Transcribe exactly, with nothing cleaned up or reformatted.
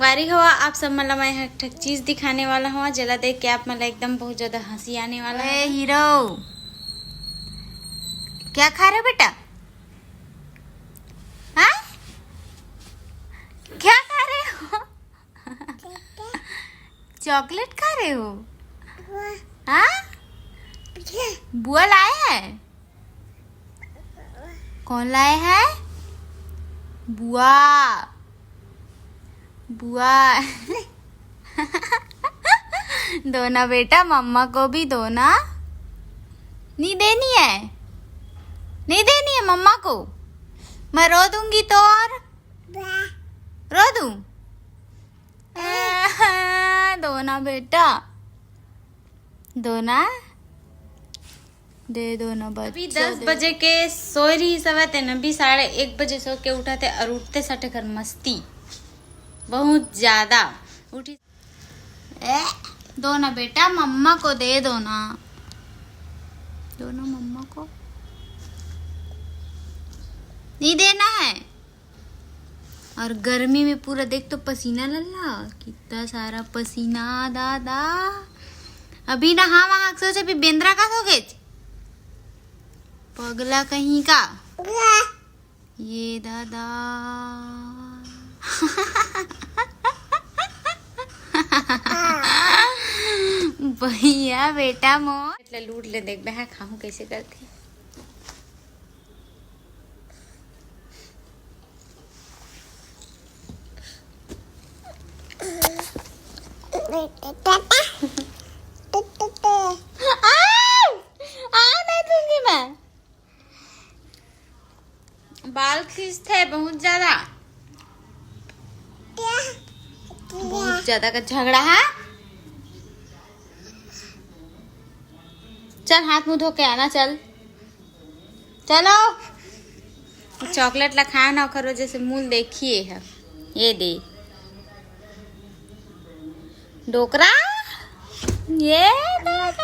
संगवारी हो, आप सब मन ला मैं एक ठक चीज दिखाने वाला हूँ, जेला देख के आप मन ला एकदम बहुत ज्यादा हंसी आने वाला है। हीरो, क्या खा रहे हो बेटा? हाँ, क्या खा रहे हो? चॉकलेट खा रहे हो? हाँ, बुआ लाए हैं। कौन लाए हैं? बुआ। बुआ। दो ना बेटा, मम्मा को भी दो ना। नहीं देनी है, नहीं देनी है मम्मा को। मैं रो दूंगी तो और रो दूं। दो ना बेटा, दो ना, दे दो ना बच्चा। अभी दस बजे के सोए रही सवा तेन, अभी साढ़े एक बजे सो के उठा थे और उठते सटे कर मस्ती बहुत ज्यादा उठी। ए, दो ना बेटा, मम्मा को दे दो ना, दो ना मम्मा को। नहीं देना है। और गर्मी में पूरा देख तो पसीना लल्ला, कितना सारा पसीना दादा। अभी नहा वहा सोच, अभी बेंद्रा का सो गेच, पगला कहीं का। ये दादा। भैया बेटा मोर लूट ले, देख बे, खाहूं कैसे करती। आ, आ नहीं दूंगी मैं। बाल खींचते हैं बहुत ज्यादा, बहुत ज्यादा का झगड़ा है। चल हाथ मुंह धो के आना, चल। चलो, चॉकलेट ला खाए ना, ओकर वजह से मुंह देखिए है। ये दे डोकरा, ये दे।